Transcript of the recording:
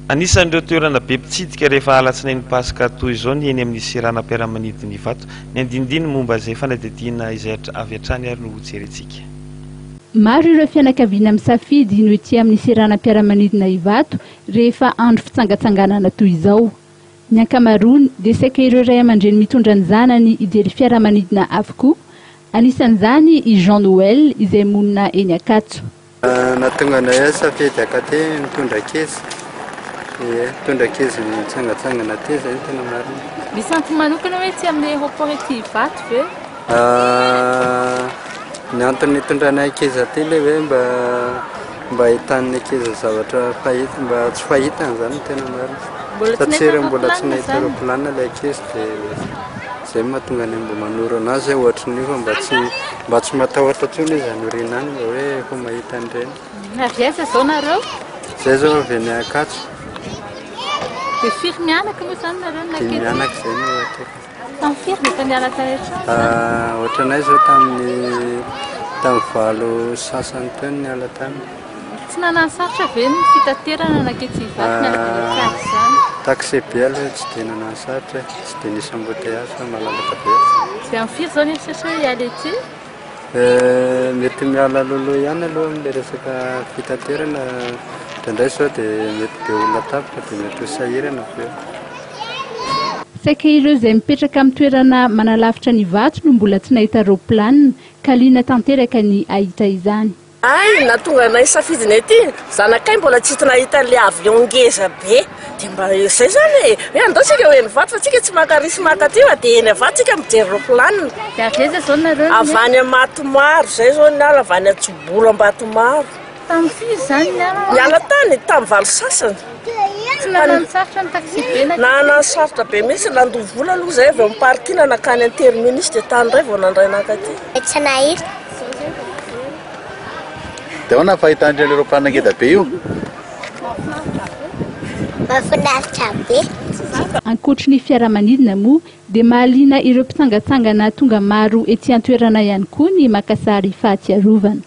Anisan'ireo toerana be mpitsidika rehefa alatsinain'ny Paska toy izao ny eny amin'ny seranam-piaramanidina Ivato. Ny andinindininy momba izay fanadihadiana izay avy hatrany ary no hojerentsika. Maro ireo fianakaviana misafidy no ety amin'ny seranam-piaramanidina Ivato rehefa andro fitsangatsanganana toy izao. Ny ankamaroany dia saika ireo ray aman-dreny mitondra ny zanany hijery fiaramanidina avokoa. Anisan'izany i Jean Noël izay monina eny Ankatso. Nahatonga anay ahy safidy hakaty mitondra ankizy. Ie, mitondra ankizy mitsangatsangana aty izay no tena marina. Misy antony manokana hoe ety amin'ny aéroport ety Ivato ve? Ny antony nitondranay ankizy aty ilay hoe mba mba ahitan'ny ankizy zavatra fahita, mba tsy fahitany izany no tena marina. Mbola tsy Satria nahita mbola tsy aeroplanina nahita izany? aeroplanina ilay ankizy dia izay no mahatonga anay mba manoro anazy hoe ohatran'io fa mba tsy Mba tsy matahotra intsony izy any aoriana any mba hoe efa mahita an'ireny. Avy aiza izao nareo? Zay zao avy any Ankatso. Dia firy mianaka moa izany nareo no Dimy nankety? mianaka izay no aty. Tamin'ny firy no efa niala tany an-trano izany? Ah, ohatranay izao tamin'ny tamin'ny valo sasany teo no niala tany. Tsy nanano sarotra ve ny fitaterana nankety Ivato miala avy any Ankatso izany? Taxi be aloha tsy dia nanano sarotra e, tsy dia nisy embouteillage fa malalaka be. Dia amin'ny firy izao ny eritreritra hoe hiala ety? Mety miala alohaloha ihany aloha amin'ilay resaka fitaterana, indraindray sao dia mety be olona tapitra dia mety ho sahirana avy eo. Saika ireo izay mipetraka amin'ny toerana manalavitra an'Ivato no mbola tsy nahita roplanina ka liana tanteraka ny hahita izany. Hay, nahatonga anay nisafidy ny aty, zanakay mbola tsy hita nahita an'ilay avion ngeza be, dia mba izay zany e, hoe andao tsika ho eny Ivato fa tsika tsy maka risy maka aty fa dia eny Ivato tsika mijery roplanina. Dia avy aiza zao nareo no. Avy any Ambatomaro, zay zao niala avy any Antsobolo Ambatomaro. Tamin'ny firy izany niala? Niala tany tamin'ny valo sasany. Tsy nanano sarotra ny taxi be na. Nanano sarotra be mihitsy, nandoa vola aloha zay avy eo amin'ny parking nankany Anterminus dia tany indray vao nandray nankaty. Tsy nahita. Dia ahoana ny fahitandry an'ilay roplanina ngeda be io? Mahafinaritra be. Ankoatry ny fiaramanidina moa dia mahaliana ireo mpitsangatsangana tonga maro ety an-toerana ihany koa ny maka sary fahatsiarovana.